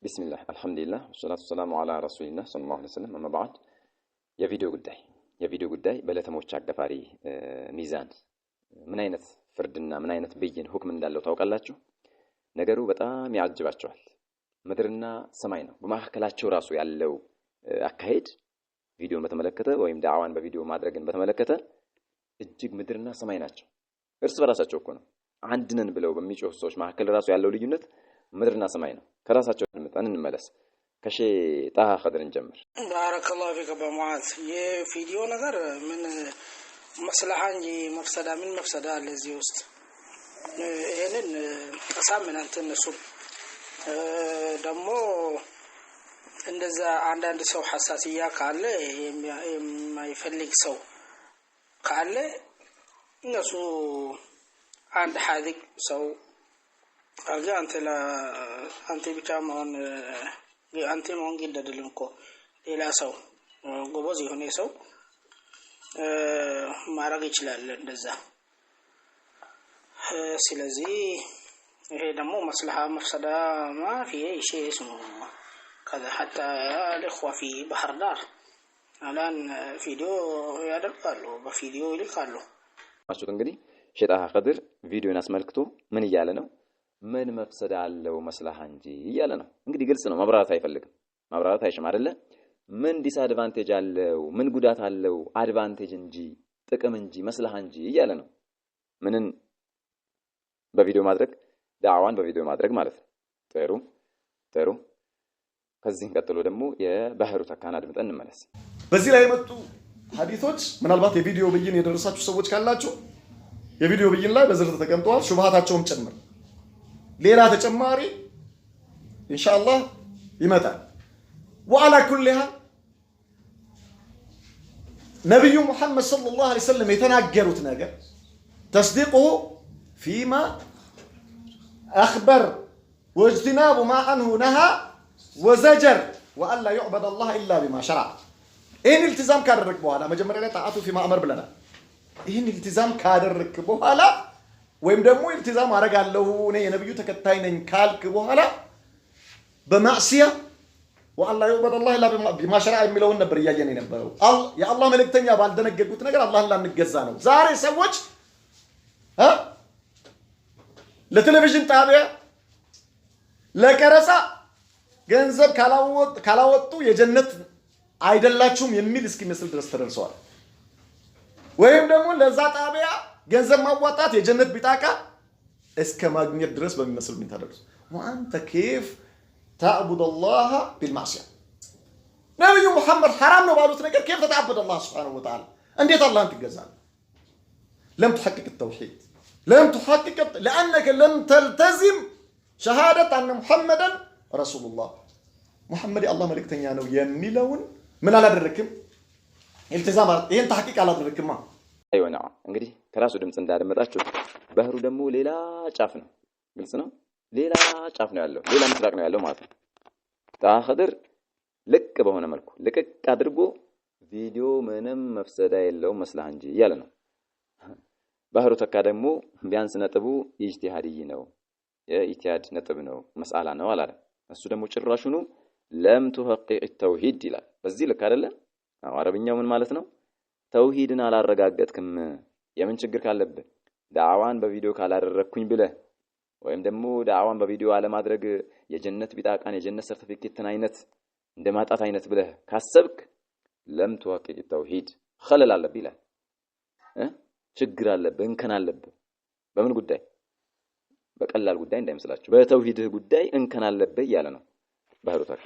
ቢስሚላህ አልሐምዱሊላህ ወሰላቱ ወሰላሙ ዐላ ረሱሊላህ ሰለላሁ ዐለይሂ ወሰለም። አማ በዕድ፣ የቪዲዮ ጉዳይ በለተሞች አጋፋሪ ሚዛን ምን አይነት ፍርድና ምን አይነት ብይን ሁክም እንዳለው ታውቃላችሁ? ነገሩ በጣም ያጅባቸዋል። ምድርና ሰማይ ነው። በመካከላቸው ራሱ ያለው አካሄድ ቪዲዮን በተመለከተ ወይም ዳዕዋን በቪዲዮ ማድረግን በተመለከተ እጅግ ምድርና ሰማይ ናቸው። እርስ በራሳቸው እኮ ነው። አንድ ነን ብለው በሚጮሁ ሰዎች መካከል ራሱ ያለው ልዩነት ምድርና ሰማይ ነው። ከራሳቸው አድምጠን እንመለስ። ከሼህ ጣሃ ኸድር እንጀምር። ባረከላሁ ፊከ በሙዓዝ። የቪዲዮ ነገር ምን መስለሃ እንጂ መፍሰዳ ምን መፍሰዳ አለ እዚህ ውስጥ? ይሄንን አሳምን አንተ። እነሱም ደግሞ እንደዛ አንዳንድ ሰው ሐሳስያ ካለ፣ የማይፈልግ ሰው ካለ፣ እነሱ አንድ ሐዲቅ ሰው አርገህ አንተ ብቻ መሆን፣ አንተ መሆን ግድ አይደለም እኮ። ሌላ ሰው ጎበዝ የሆነ ሰው ማድረግ ይችላል እንደዛ። ስለዚህ ይሄ ደግሞ መስለሃ መፍሰዳ ما في شيء اسمه كذا. حتى الإخوة في ባህር ዳር الآن ቪዲዮ ያደርጋሉ፣ በቪዲዮ ይልካሉ። ማቹት እንግዲህ ሼህ ጣሃ ኸድር ቪዲዮን አስመልክቶ ምን እያለ ነው? ምን መፍሰዳ አለው መስለሃ እንጂ እያለ ነው። እንግዲህ ግልጽ ነው። ማብራራት አይፈልግም። ማብራራት አይሽም አይደለ? ምን disadvantage አለው? ምን ጉዳት አለው? Advantage እንጂ፣ ጥቅም እንጂ፣ መስለሃ እንጂ እያለ ነው። ምንን በቪዲዮ ማድረግ? ዳዕዋን በቪዲዮ ማድረግ ማለት ነው። ጥሩ ጥሩ። ከዚህም ቀጥሎ ደግሞ የባህሩ ተካን አድምጠን እንመለስ። በዚህ ላይ የመጡ ሀዲቶች ምናልባት የቪዲዮ ብይን የደረሳችሁ ሰዎች ካላችሁ የቪዲዮ ብይን ላይ በዝርዝር ተቀምጠዋል፣ ሹብሃታቸውም ጭምር። ሌላ ተጨማሪ ኢንሻአላህ ይመጣል። ወአላ ኩሊ ሃል ነቢዩ ሙሐመድ ሰለላሁ ዐለይሂ ወሰለም የተናገሩት ነገር ተስዲቁሁ ፊማ አኽበር ወእጅትናቡ ማ አንሁ ነሃ ወዘጀር ወአላ ዩዕበድ አላህ ኢላ ቢማ ሸረዓ። ይህን ኢልቲዛም ካደረግክ በኋላ፣ መጀመሪያ ላይ ጣዓቱ ፊማ አመር ብለናል። ይህን ኢልቲዛም ካደረግክ በኋላ ወይም ደግሞ ኢልቲዛም አደርጋለሁ፣ እኔ የነቢዩ ተከታይ ነኝ ካልክ በኋላ በማዕሲያ ወአላ ዩዕበድ አላህ ኢላ ቢማ ሸረዓ የሚለውን ነበር እያየን የነበረው። የአላህ መልእክተኛ ባልደነገጉት ነገር አላህን ላንገዛ ነው። ዛሬ ሰዎች ለቴሌቪዥን ጣቢያ ለቀረጻ ገንዘብ ካላወጡ የጀነት አይደላችሁም የሚል እስኪመስል ድረስ ተደርሰዋል። ወይም ደግሞ ለዛ ጣቢያ ገንዘብ ማዋጣት የጀነት ቢጣቃ እስከ ማግኘት ድረስ በሚመስል ሁኔታ ደርሱ። ወአንተ ኬፍ ተዕቡድ አላህ ቢልማዕሲያ? ነቢዩ ሙሐመድ ሐራም ነው ባሉት ነገር ኬፍ ተተዓበድ አላህ ስብሓነሁ ወተዓላ? እንዴት አላህን ትገዛለህ? ለም ትሐቅቅ ተውሒድ፣ ለም ትሐቅቅ ለአነከ ለም ተልተዚም ሸሃደት አነ ሙሐመደን ረሱሉላህ፣ ሙሐመድ የአላህ መልእክተኛ ነው የሚለውን ምን አላደረክም? ኢልቲዛም፣ ይህን ተሐቂቅ አላደረክማ። አይወ ነዓም። እንግዲህ ከራሱ ድምፅ እንዳደመጣችሁት ባህሩ ደግሞ ሌላ ጫፍ ነው። ግልጽ ነው። ሌላ ጫፍ ነው ያለው፣ ሌላ ምስራቅ ነው ያለው ማለት ነው። ጣሃ ኸድር ልቅ በሆነ መልኩ ልቅቅ አድርጎ ቪዲዮ ምንም መፍሰዳ የለውም መስላህ እንጂ እያለ ነው። ባህሩ ተካ ደግሞ ቢያንስ ነጥቡ ኢጅቲሃድይ ነው፣ የኢጅቲሃድ ነጥብ ነው፣ መስአላ ነው አላለም። እሱ ደግሞ ጭራሹኑ ለም ቱሐቂቅ ተውሂድ ይላል። በዚህ ልክ አይደለም። አዎ፣ አረብኛው ምን ማለት ነው? ተውሂድን አላረጋገጥክም። የምን ችግር ካለብህ ዳዕዋን በቪዲዮ ካላደረግኩኝ ብለህ ወይም ደግሞ ዳዕዋን በቪዲዮ አለማድረግ የጀነት ቢጣቃን የጀነት ሰርቲፊኬትን አይነት እንደ ማጣት አይነት ብለህ ካሰብክ ለም ቱሐቂቅ ተውሂድ፣ ኸለል አለብህ ይላል። ችግር አለብህ፣ እንከን አለብህ። በምን ጉዳይ? በቀላል ጉዳይ እንዳይመስላችሁ፣ በተውሂድህ ጉዳይ እንከን አለብህ እያለ ነው ባህሩ ተካ።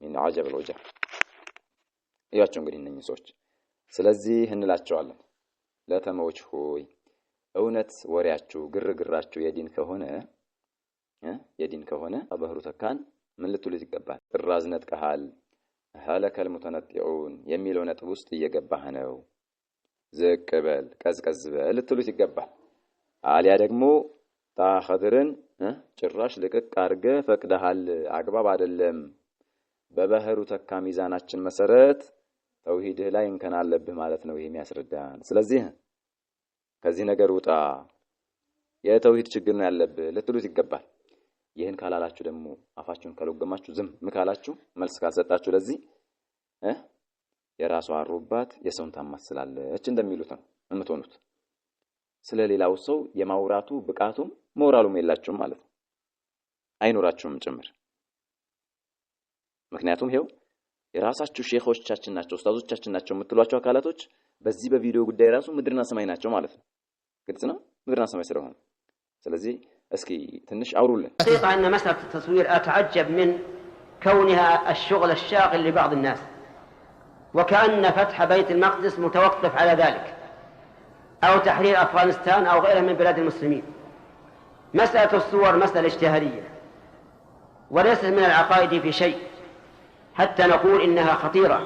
ሚን ዐጀብ ልዑጃብ። እያቸው እንግዲህ እነኚህ ሰዎች። ስለዚህ እንላቸዋለን፣ ለተመዎች ሆይ፣ እውነት ወሬያችሁ ግርግራችሁ የዲን ከሆነ ባህሩ ተካን ምን ልትሉት ይገባል? ጥራዝ ነጥቀሃል፣ ሀለከል ሙተነጢዑን የሚለው ነጥብ ውስጥ እየገባህ ነው። ዝቅ በል፣ ቀዝቀዝ በል ልትሉት ይገባል። አሊያ ደግሞ ጣሃ ኸድርን ጭራሽ ልቅቅ አድርገህ ፈቅደሃል፣ አግባብ አይደለም። በባህሩ ተካ ሚዛናችን መሰረት ተውሂድህ ላይ እንከን አለብህ ማለት ነው ይሄ የሚያስረዳን። ስለዚህ ከዚህ ነገር ውጣ፣ የተውሂድ ችግር ነው ያለብህ ልትሉት ይገባል። ይህን ካላላችሁ ደግሞ አፋችሁን ከለጎማችሁ፣ ዝም ካላችሁ፣ መልስ ካልሰጣችሁ ለዚህ የራሷ አሮባት የሰውን ታማስላለች እንደሚሉት ነው የምትሆኑት። ስለ ሌላው ሰው የማውራቱ ብቃቱም ሞራሉም የላችሁም ማለት ነው፣ አይኖራችሁም ጭምር። ምክንያቱም ይኸው የራሳችሁ ሼኾቻችን ናቸው፣ ኡስታዞቻችን ናቸው የምትሏቸው አካላቶች በዚህ በቪዲዮ ጉዳይ ራሱ ምድርና ሰማይ ናቸው ማለት ነው። ግልጽ ነው፣ ምድርና ሰማይ ስለሆኑ። ስለዚህ እስኪ ትንሽ አውሩልን። الحقيقة أن مسألة التصوير أتعجب من كونها الشغل الشاغل لبعض الناس، وكأن فتح بيت المقدس متوقف على ذلك، أو تحرير أفغانستان أو غيرها من بلاد المسلمين. مسألة الصور مسألة اجتهادية وليست من العقائد في شيء حتى نقول إنها خطيرة.